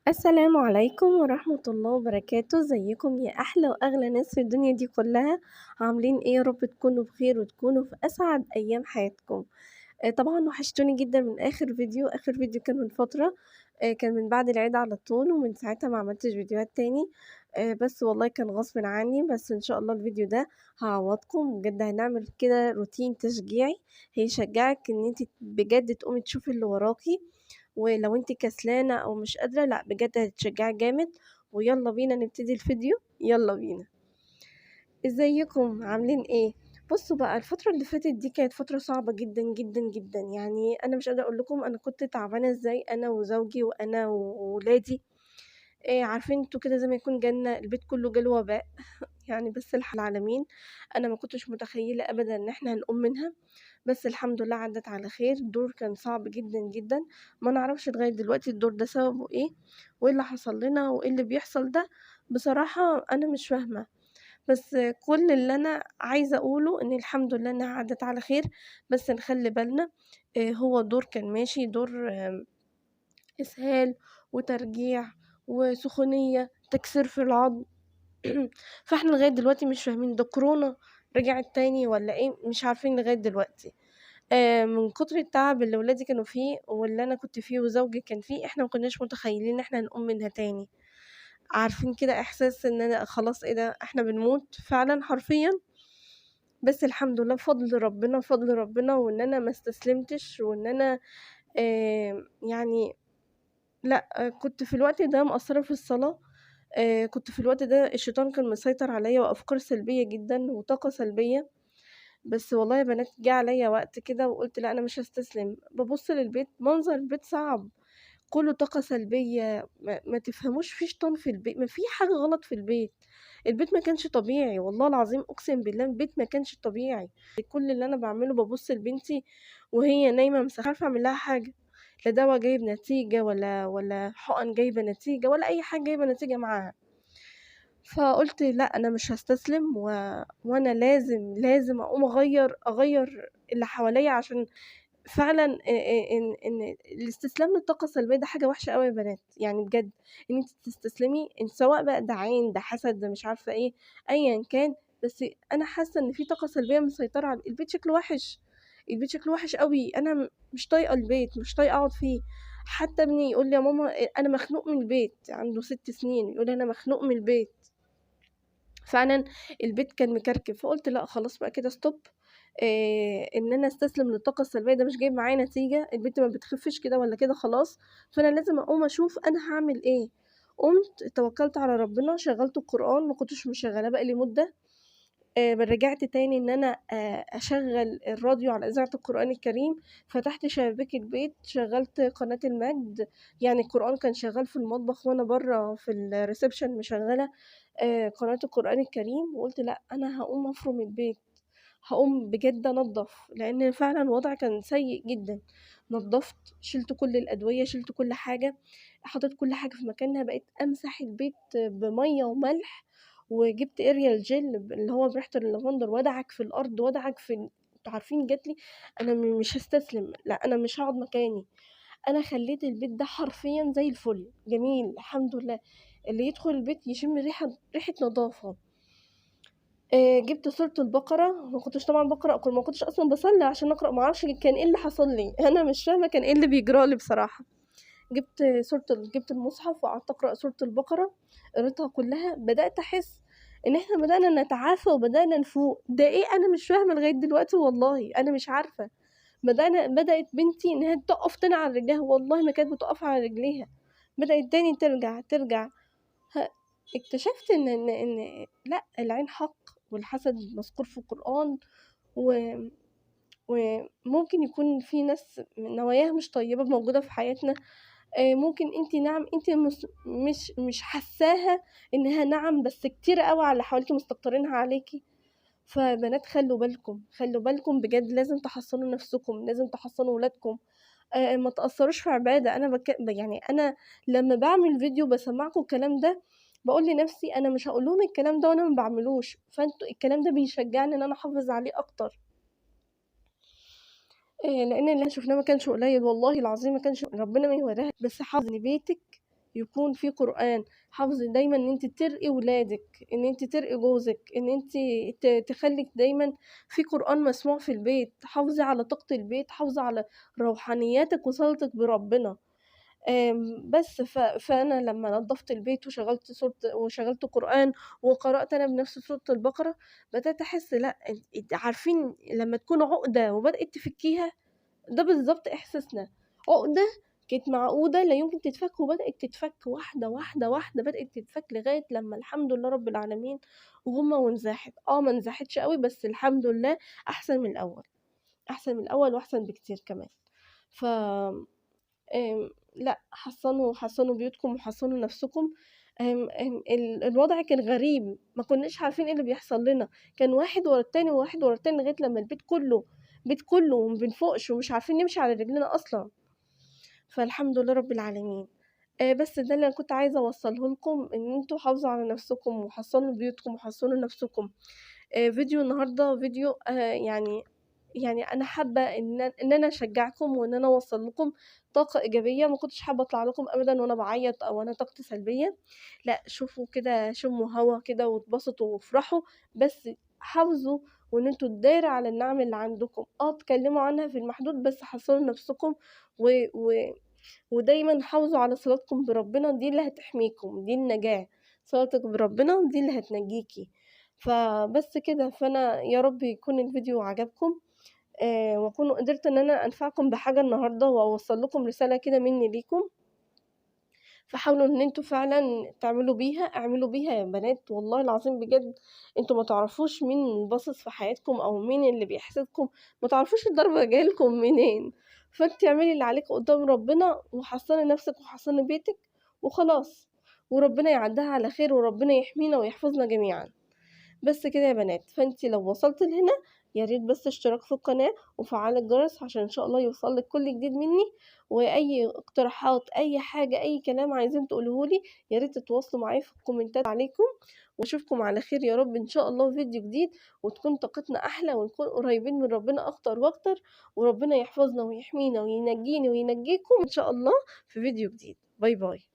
السلام عليكم ورحمة الله وبركاته. ازيكم يا أحلى وأغلى ناس في الدنيا دي كلها؟ عاملين ايه؟ يا رب تكونوا بخير وتكونوا في أسعد أيام حياتكم. طبعا وحشتوني جدا من آخر فيديو. آخر فيديو كان من فترة، كان من بعد العيد على طول، ومن ساعتها ما عملتش فيديوهات تاني، بس والله كان غصب عني. بس إن شاء الله الفيديو ده هعوضكم بجد. هنعمل كده روتين تشجيعي هيشجعك إن انت بجد تقومي تشوفي اللي وراكي، ولو انت كسلانة او مش قادرة، لا بجد هتشجعك جامد. ويلا بينا نبتدي الفيديو، يلا بينا. ازيكم عاملين ايه؟ بصوا بقى، الفترة اللي فاتت دي كانت فترة صعبة جدا جدا جدا، انا مش قادرة اقول لكم انا كنت تعبانة ازاي، انا وزوجي وانا وولادي. عارفين انتوا كده زي ما يكون جالنا البيت كله جاله وباء بس الحمد لله العالمين. انا ما كنتش متخيلة ابدا ان احنا هنقوم منها، بس الحمد لله عدت على خير. الدور كان صعب جدا جدا، ما نعرفش لغاية دلوقتي الدور ده سببه ايه، وايه اللي حصل لنا، وايه اللي بيحصل ده. بصراحة انا مش فاهمة، بس كل اللي انا عايزة اقوله ان الحمد لله انها عدت على خير. بس نخلي بالنا، هو دور كان ماشي، دور، اسهال وترجيع وسخونية، تكسير في العظم. فاحنا لغاية دلوقتي مش فاهمين ده كورونا رجعت تاني ولا ايه، مش عارفين لغاية دلوقتي. من كتر التعب اللي ولادي كانوا فيه واللي انا كنت فيه وزوجي كان فيه، احنا ما كناش متخيلين ان احنا هنقوم منها تاني. عارفين كده احساس ان انا خلاص ايه ده، احنا بنموت فعلا حرفيا. بس الحمد لله بفضل ربنا، بفضل ربنا، وان انا ما استسلمتش، وان انا، لا، كنت في الوقت ده مقصرة في الصلاة. كنت في الوقت ده الشيطان كان مسيطر عليا، وافكار سلبية جدا وطاقة سلبية. بس والله يا بنات جه عليا وقت كده وقلت لا انا مش هستسلم. ببص للبيت، منظر البيت صعب، كله طاقة سلبية، ما تفهموش في شيطان في البيت، ما في حاجة غلط في البيت. البيت ما كانش طبيعي والله العظيم، اقسم بالله البيت ما كانش طبيعي. كل اللي انا بعمله ببص لبنتي وهي نايمة مش عارفة اعمل لها حاجة، لا دواء جايب نتيجة ولا حقن جايبة نتيجة ولا اي حاجة جايبة نتيجة معاها. فقلت لا انا مش هستسلم، وانا لازم اقوم اغير اللي حواليا، عشان فعلا ان الاستسلام للطاقه السلبيه ده حاجه وحشه قوي يا بنات. بجد ان انت تستسلمي، ان سواء بقى ده عين، ده حسد، ده مش عارفه ايه، ايا كان، بس انا حاسه ان في طاقه سلبيه مسيطره على البيت. شكله وحش، البيت شكله وحش قوي، انا مش طايقه البيت، مش طايقه اقعد فيه. حتى ابني يقول لي يا ماما انا مخنوق من البيت، عنده 6 سنين يقول لي انا مخنوق من البيت. فعلا البيت كان مكركب. فقلت لا خلاص بقى كده ستوب، ان انا استسلم للطاقه السلبيه ده مش جايب معايا نتيجه، البنت ما بتخفش كده ولا كده خلاص، فانا لازم اقوم اشوف انا هعمل ايه. قمت توكلت على ربنا، شغلت القران، ما كنتش مشغلاه بقالي مده. رجعت تاني ان انا، اشغل الراديو على اذاعه القران الكريم. فتحت شبابيك البيت، شغلت قناه المجد، القران كان شغال في المطبخ وانا بره في الريسبشن مشغله، قناه القران الكريم. وقلت لا انا هقوم افرم البيت، هقوم بجد انضف، لان فعلا الوضع كان سيء جدا. نظفت، شلت كل الادويه، شلت كل حاجه، حطيت كل حاجه في مكانها، بقيت امسح البيت بميه وملح، وجبت اريال جل اللي هو بريحه اللافندر، وادعك في الارض، وادعك في انتوا عارفين. جاتلي انا مش هستسلم، لا انا مش هقعد مكاني. انا خليت البيت ده حرفيا زي الفل، جميل الحمد لله، اللي يدخل البيت يشم ريحه نظافه. جبت سورة البقرة، ما كنتش طبعا بقرأ، ما كنتش أصلا بصلي عشان أقرأ، ما أعرفش كان إيه اللي حصل لي، أنا مش فاهمة كان إيه اللي بيجرى لي بصراحة. جبت المصحف وقعدت أقرأ سورة البقرة، قريتها كلها. بدأت أحس إن إحنا بدأنا نتعافى وبدأنا نفوق. ده إيه؟ أنا مش فاهمة لغاية دلوقتي والله، أنا مش عارفة. بدأت بنتي إنها تقف تاني على رجليها، والله ما كانت بتقف على رجليها، بدأت تاني ترجع. اكتشفت إن لا، العين حق، والحسد مذكور في القرآن، وممكن يكون في ناس نواياها مش طيبة موجودة في حياتنا. ممكن انتي نعم، انتي مش حساها انها نعم، بس كتير قوي على اللي حواليكي مستكترينها عليكي. فبنات خلوا بالكم، خلوا بالكم بجد، لازم تحصنوا نفسكم، لازم تحصنوا ولادكم، ما تقصروش في عبادة. أنا لما بعمل فيديو بسمعكم الكلام ده بقول لنفسي أنا مش هقول لهم الكلام ده وأنا ما بعملوش، فأنتوا الكلام ده بيشجعني إن أنا أحافظ عليه أكتر. لأن اللي احنا شفناه ما كانش قليل والله العظيم، ما كانش ربنا ما يوريها، بس حافظ إن بيتك يكون في قرآن. حافظي دايما ان انت ترقي ولادك، ان انت ترقي جوزك، ان انت تخلي دايما في قرآن مسموع في البيت. حافظي على طاقة البيت، حافظي على روحانياتك وصلتك بربنا. بس فأنا لما نضفت البيت وشغلت سورة وشغلت قرآن وقرأت أنا بنفسي سورة البقرة، بدأت أحس لأ، عارفين لما تكون عقدة وبدأت تفكيها، ده بالظبط إحساسنا. عقدة كانت معقودة لا يمكن تتفك، وبدأت تتفك واحدة واحدة واحدة، بدأت تتفك لغاية لما الحمد لله رب العالمين غمة وانزاحت. ما انزاحتش قوي، بس الحمد لله أحسن من الأول، أحسن من الأول وأحسن بكتير كمان. ف لا، حصنوا بيوتكم وحصنوا نفسكم. الوضع كان غريب، ما كناش عارفين ايه اللي بيحصل لنا، كان واحد ورا التاني وواحد ورا التاني لغاية لما البيت كله، بيت كله وما بنفوقش ومش عارفين نمشي على رجلنا اصلا. فالحمد لله رب العالمين. بس ده اللي انا كنت عايزه اوصله لكم، ان انتوا حافظوا على نفسكم وحصنوا بيوتكم وحصنوا نفسكم. فيديو النهارده فيديو يعني انا حابة ان انا اشجعكم وان انا اوصل لكم طاقة ايجابية. ما كنتش حابة اطلع لكم ابدا وانا بعيط او انا طاقتي سلبية، لا، شوفوا كده، شموا هوا كده واتبسطوا وافرحوا، بس حافظوا وان انتوا تداروا على النعم اللي عندكم. اتكلموا عنها في المحدود، بس حصنوا نفسكم ودايما حافظوا على صلاتكم بربنا، دي اللي هتحميكم، دي النجاة، صلاتك بربنا دي اللي هتنجيكي. فبس كده، فانا يا رب يكون الفيديو عجبكم، واكون قدرت ان انا انفعكم بحاجة النهاردة واوصل لكم رسالة كده مني ليكم. فحاولوا ان انتوا فعلا تعملوا بيها، اعملوا بيها يا بنات، والله العظيم بجد انتوا ما تعرفوش مين باصص في حياتكم او مين اللي بيحسدكم، ما تعرفوش الضربة جايلكم منين. فانت اعملي اللي عليك قدام ربنا وحصني نفسك وحصني بيتك وخلاص، وربنا يعديها على خير وربنا يحمينا ويحفظنا جميعا. بس كده يا بنات. فانت لو وصلت لهنا يا ريت بس اشتراك في القناة وفعل الجرس عشان ان شاء الله يوصلك كل جديد مني، واي اقتراحات، اي حاجة، اي كلام عايزين تقولوهولي يا ريت تتواصلوا معايا في الكومنتات عليكم. واشوفكم على خير يا رب ان شاء الله في فيديو جديد، وتكون طاقتنا احلى ونكون قريبين من ربنا اكتر واكتر، وربنا يحفظنا ويحمينا وينجيني وينجيكم ان شاء الله في فيديو جديد. bye bye.